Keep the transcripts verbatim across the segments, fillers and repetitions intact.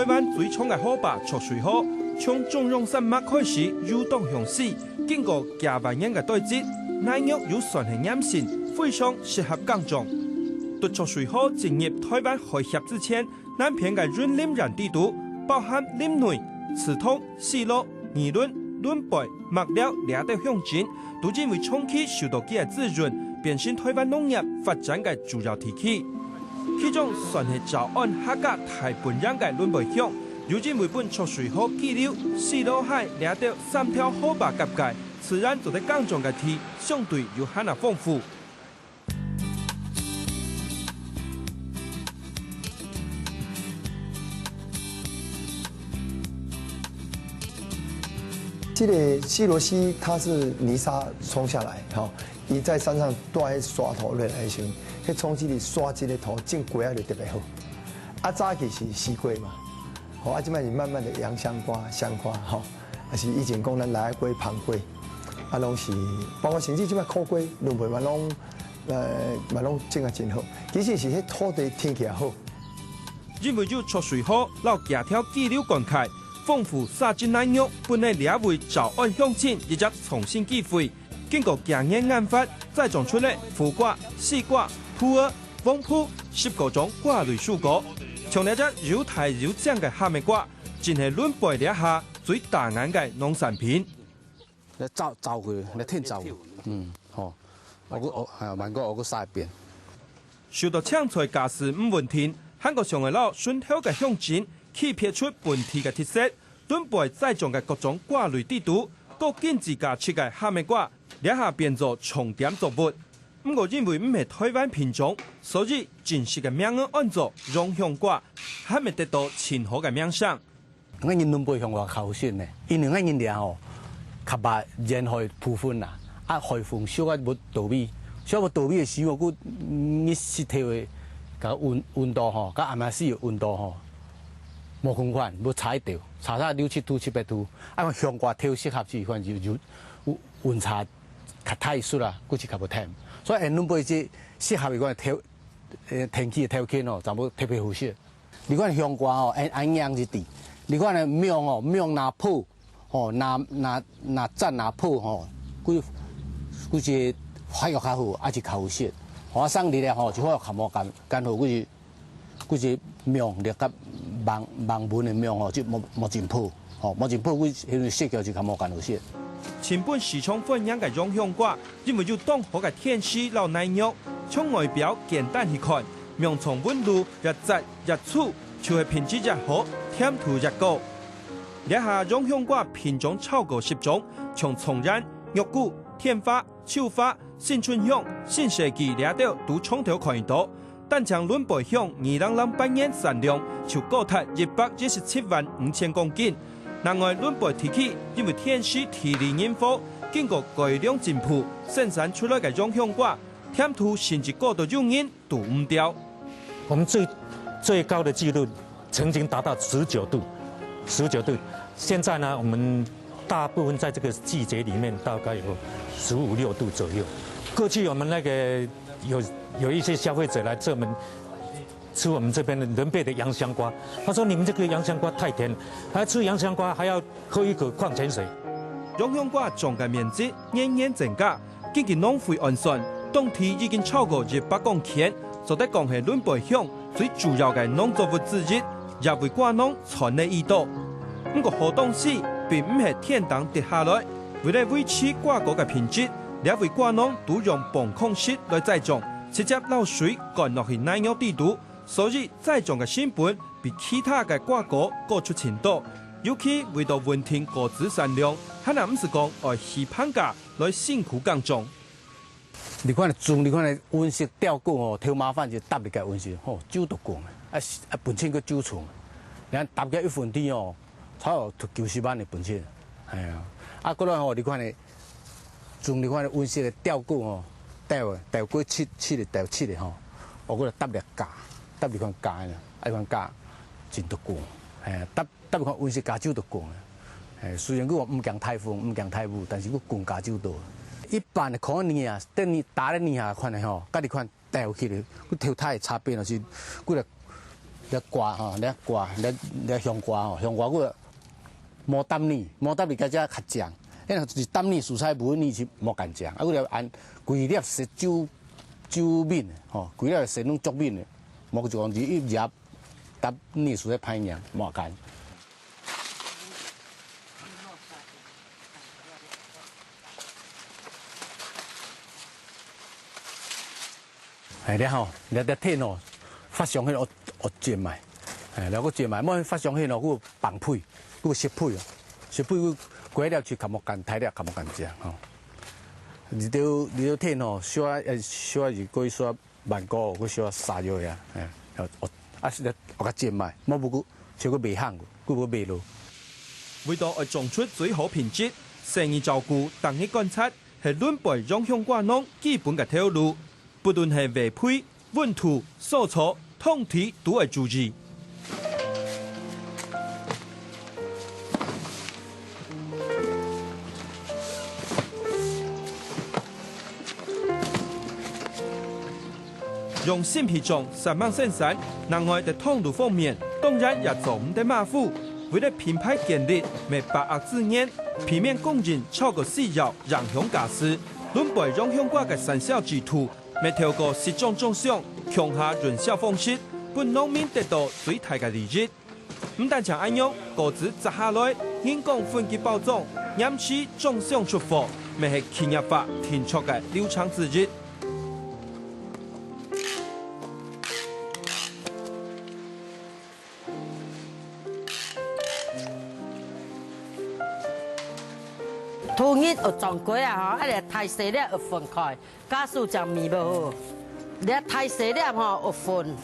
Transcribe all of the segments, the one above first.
台灣最長个河壩濁水河，從中央山脈開始又當向西，經過幾萬年个堆積，泥肉又算係黏性，非常適合耕種。在濁水河進入台灣海峽之前，南片个雲林縣地圖，包含林內、池塘、西螺、二崙、崙背、麥寮這兜鄉鎮，都因為長期受到佢个滋潤，變成台灣農業發展个主要地區。 其中算係詔安客家大本營个崙背鄉，又因為分濁水河支流、西螺溪這兜三條河壩夾界，自然做得耕種个地相對又還較豐富。這個西螺溪，它是泥沙沖下來，吼， 佢在山上帶沙土落來个時陣，彼沖起去沙質个土種瓜仔就特別好。啊，早期是西瓜嘛，吼，啊，這擺是慢慢的洋香瓜、香瓜，吼，啊是以前講咱來个瓜、芳瓜，啊，攏是，包括甚至這擺苦瓜、崙背嘛攏，呃，嘛攏種啊真好。其實是彼土地天氣好。因為有濁水河摎幾條支流灌溉，豐富沙質泥肉，分這位詔安鄉親一隻創新機會。 經過幾年研發，栽種出了苦瓜、西瓜、普洱、黃瓠十多種瓜類蔬果。像這隻又大又靚个哈密瓜，正係崙背這下最打眼个農產品。來照，照顧，來天照顧。嗯，好。我个，我，哎呀，慢个，我个下一遍。受到青菜價數毋穩定，還過想愛摎脣頭个鄉鎮區別出本地个特色， 崙背栽種个各種瓜類地圖，高經濟價值个哈密瓜，這下變做重點作物。毋過因為毋係台灣品種，所以正式个名仔安做洋香瓜，還未得到盡好个名聲。𠊎人崙背香瓜較好食呢，因為𠊎人這吼，較揹沿海部分啦，啊，海風燒啊無到位，燒無到位个時候，佢日時頭个，个溫，溫度吼，佮暗時个溫度吼， 無共款，無差一兜，差差六七度、七八度。啊，香瓜頭適合這款就，就溫差較大一息啦，佢就較無甜。所以𫣆崙背這適合這款條，呃，天氣个條件哦，全部特別好食。這款香瓜哦，𫣆，𫣆樣子滴。這款个苗哦，苗若好，吼，若，若，若紮若好吼，佢，佢這發育較好，也是較好食。吼，啊，生理咧吼，就發育較無恁，恁好，佢是 佢个苗，你佮網，網文个苗吼，就無，無真好，吼，無真好，佢，佢个色調就較無恁好食。尋分市場歡迎个洋香瓜，因為有當好个天時摎泥肉，從外表簡單去看，苗從紋路越紮越粗，就係品質越好，甜度越高。這下洋香瓜品種超過十種，像松荏、肉桂、天花、 秋花、新春香、新世紀這兜都常透看著，單淨崙背鄉二零零八年產量就高達一百一十七萬五千公斤。另外，崙背地區因為天時地利人和，經過改良進步，生產出來个洋香瓜，甜度甚至高到有人 堵毋著。我們最，最高的紀錄曾經達到十九度，十九度。現在呢，我們大部分在這個季節裡面大概有十五六度左右。過去我們那個有，有一些消費者來這門，吃我們這邊的崙背的洋香瓜，他說：「你們這個洋香瓜太甜，還吃洋香瓜還要 喝一口礦泉水。」洋香瓜種个面積年年增加，根據農會換算，當地已經超過一百公頃，做得講係崙背鄉最主要个農作物之一，也為瓜農賺了已多。毋過好東西並毋係天頂跌下來，為了維持瓜果个品質，這位瓜農都用磅空式來栽種，直接摎水灌落去泥肉底肚， 所以栽種个成本比其他个瓜果高出盡多，尤其為著穩定果子產量，還毋使講愛起棚架來辛苦耕種。你看種，你看个溫室吊管哦，頭麻煩就搭你个溫室，吼，就著管啊，啊，本身个就重，你看搭个一分地哦，差不多九十萬个本錢，哎呀，啊，過來吼，你看呢， 種你看溫室个吊管吼，吊个，吊過七，七个，吊七个吼，哦，過來搭一架，搭一款架呢，啊，一款架真著管，嘿，搭，搭一款溫室架就著管呢。嘿，雖然佢話毋驚颱風，毋驚颱雨，但是佢管架就著。一般个可能啊，等你打咧泥下款个吼，佮你款吊起來，佢頭大个差別就是，佢个這瓜吼，這瓜，這這香瓜吼，香瓜佢無搭泥，無搭泥，該隻較靚。因為一搭泥，蔬菜無泥就無恁靚。啊，佢就恁規粒色就就敏吼，規粒色攏足敏个，無就講一葉搭泥蔬菜歹靚，無恁。 哎，了吼，了，了，天哦，發上去哦，哦，煎埋，哎，了，个煎埋，莫發上去哦，个放屁，个食屁哦，食屁个，過了就感覺乾，大了感覺乾淨吼。你都，你都天哦，燒啊，呃，燒啊，一個燒啊，慢過，个燒啊，沙油呀，哎，哦，啊，是，我个煎埋，莫不過，就个袂行，个會袂落。為到愛種出最好品質，細義照顧，逐日觀察， 係崙背養香瓜農基本个頭路，不論係肥肥、溫度、掃草、通體都愛注意。 用新皮種煞猛生產，另外在通路方面，當然也做毋得馬虎。為了品牌建立，乜把握資源，避免供應超過需要，影響價數。崙背養香瓜个產銷制度，乜透過市場中心共下潤銷方式，分農民得到最大个利益。 毋單淨恁樣，果子摘下來，人工分級包裝，驗視、裝箱出貨，乜係企業化定著个流程之一。頭日愛裝過啊吼，啊，這大細粒愛分開。 假使正味無好，這大細粒吼，有分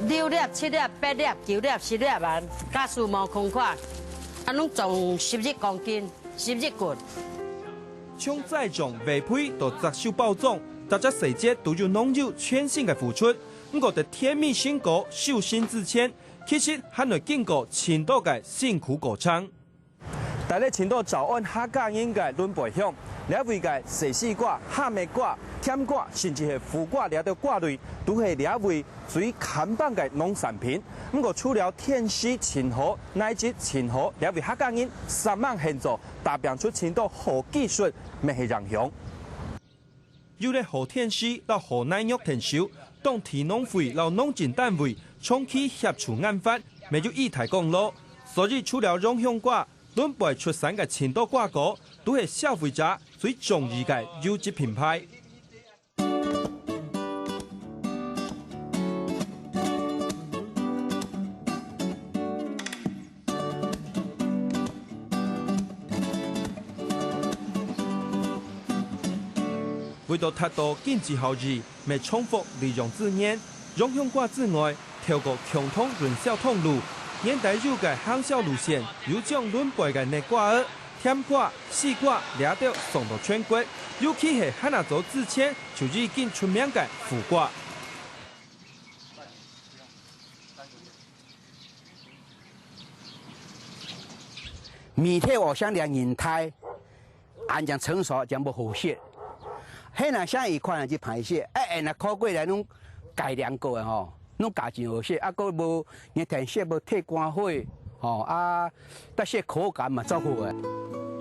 六粒、七粒、八粒、九粒、十粒恁，假使無同款，啊，攏總十一公斤，十一斤。從栽種、栽培到摘收包裝，逐隻細節都有農友全心个付出。毋過，在甜蜜成果收成之前，其實還愛經過盡多个辛苦過程。 大家盡多早安客家人个崙背鄉，這位个細絲瓜、哈密瓜、甜瓜，甚至係苦瓜這兜瓜類，都係這位最看板个農產品。毋過，除了天時盡好、泥質盡好，這位客家人煞猛現做，打拚出盡多好技術，乜係影響。 有了好天時摎好泥肉𢯭手，當地農會摎農政單位長期協助研發，乜有一大功勞。所以除了養香瓜，崙背出產个盡多瓜果，都係消費者最中意个優質品牌。 為到達到經濟效益，乜重複利用資源，養香瓜之外，透過共同潤銷通路，原底有个行銷路線，又將崙背个熱瓜仔、甜瓜、西瓜這兜送到全國，尤其係還較早之前就已經出名个苦瓜。 米條哦，像這人大，恁樣成熟，正無好食。係啊，像一款就歹食，哎，哎，那口味來攏改良過个吼，攏加真好食，啊，閣無，你看色無忒光火，吼，啊，但是口感嘛足好个。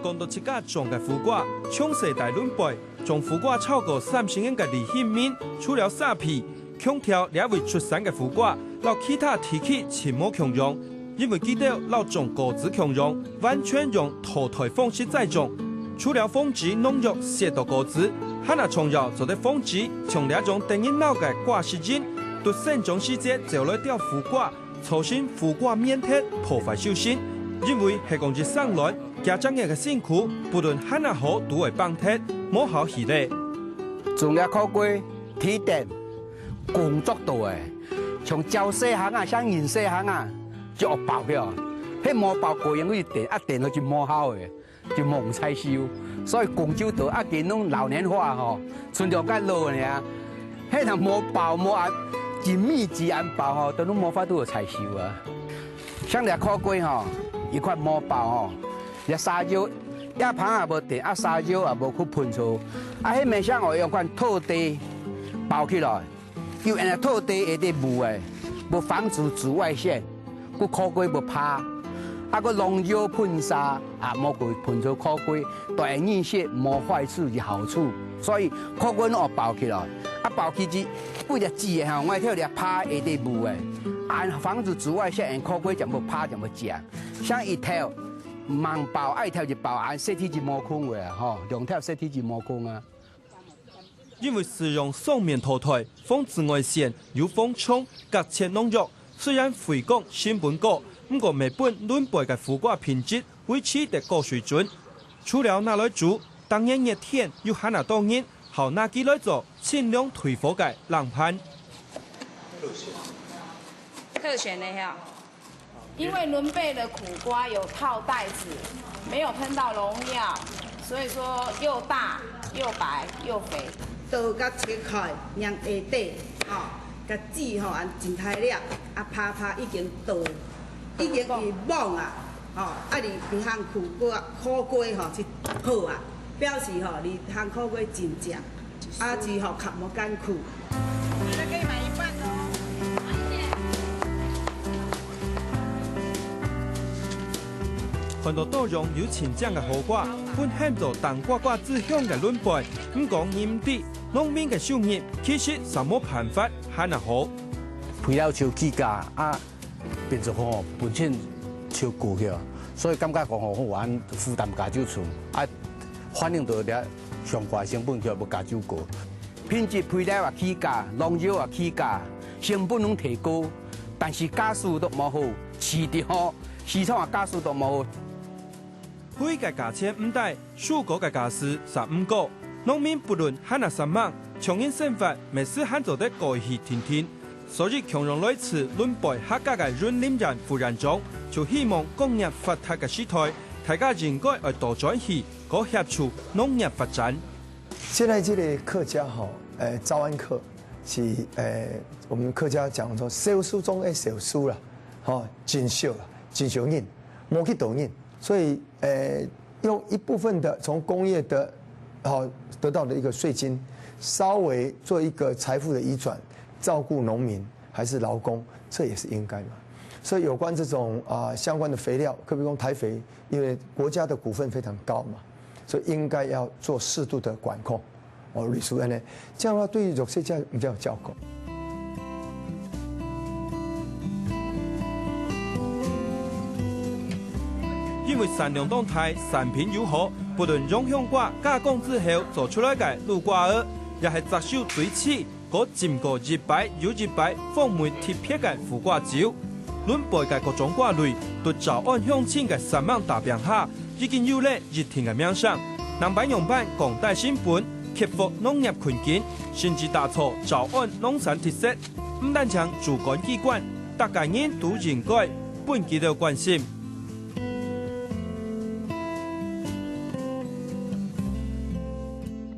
講到自家種个苦瓜，從細在崙背， 種苦瓜超過三十年个李興民，除了沙皮，強調這位出產个苦瓜，摎其他地區盡無共樣，因為佢兜摎種果子共樣，完全用土堆方式栽種。除了防止農藥食到果子，還較重要做得防止像這種得人惱个瓜食蠅，在生長時節走來叼苦瓜， 造成苦瓜綿忒破壞收成，因為係講一生卵，幾隻月个辛苦，不論還較好都會放忒，無效去咧。種這苦瓜，天頂，工作到誒，像朝細行啊，像人細行啊，就愛包了，係無包過用去電，啊電落去無效誒。 就無人採收。所以廣州島啊，佢攏老年化吼，賰兩個老爾，係若無包無恁緊密集恁包吼，都攏無法度採收啊。像這苦瓜吼，一款無包吼，這沙藥，這棚也無電，啊沙藥也無去噴霧，啊，係毋係像愛用款拖地包起來。 有恁樣拖地會得無誒，愛防止紫外線，故可貴愛拍。啊，个農藥噴灑啊，莫過噴出可貴，對人食無壞處，有好處。所以可貴愛包起來，啊，包起之，為了煮个吼，𠊎頭來拍下底母个，啊，防止紫外線，可貴全部拍全部食。像一頭吂包，啊，一頭就包，啊，設計就無空个吼，兩頭設計就無空啊。 因為使用雙面塗台，防紫外線、有防蟲、隔絕農藥，雖然費工成本高，毋過乜分輪背个苦瓜品質維持得高水準。除了拿來煮，當年熱天有還較多人好拿佢來做清涼退火个冷盤。特選的呀。 因為崙背的苦瓜有套袋子，沒有噴到農藥，所以說又大又白又肥。刀共切開，用下底，吼，共煮吼，恁盡大粒，啊，拍拍已經剁，已經有網啊，吼，啊，你，你行苦瓜，苦瓜吼，是好啊，表示吼，你行苦瓜真正。 阿姊吼較無艱苦。看到多樣有清淨个苦瓜，分喊做當瓜瓜之鄉个崙背，毋過人毋知，農民个收入其實係無辦法還較好。肥料就起價啊， 變做吼，本錢就過去啊，所以感覺講吼，好，負擔加少重，啊，反映到這上蓋成本就愛加少過。品質肥料也起價，農藥也起價，成本攏提高，但是價數都無好，市場吼，市場个價數都無好。 肥个價錢毋低，收割个價數就毋高。農民不論還較煞猛，像人生活乜係還做得過去定定。所以共樣來自崙背客家个雲林縣副縣長就希望工業發達个時代，大家應該愛多轉去，過協助農業發展。現在這個客家吼，呃，詔安客是，呃，我們客家講說，少數中的少數啦，吼，真少啦，真少人，無幾多人。 所以，呃，用一部分的從工業的，好，得到的一個稅金，稍微做一個財富的移轉，照顧農民還是勞工，這也是應該嘛。所以有關這種，啊，相關的肥料，可比講台肥，因為國家的股份非常高嘛，所以應該要做適度的管控。 哦，類似恁呢，這樣的話對於弱勢家庭比較有效果。因為產量當大，產品又好，不論用香瓜加工之後做出來个滷瓜仔，也係接受追捧，過浸過一擺又一擺風味特別个苦瓜酒。 崙背个各種瓜類，在詔安鄉親个煞猛打拚下，已經有了一定个名聲。仰般仰般降低成本，克服農業困境，甚至打造詔安農產特色，毋單淨主管機關，逐個人都應該分佢兜關心。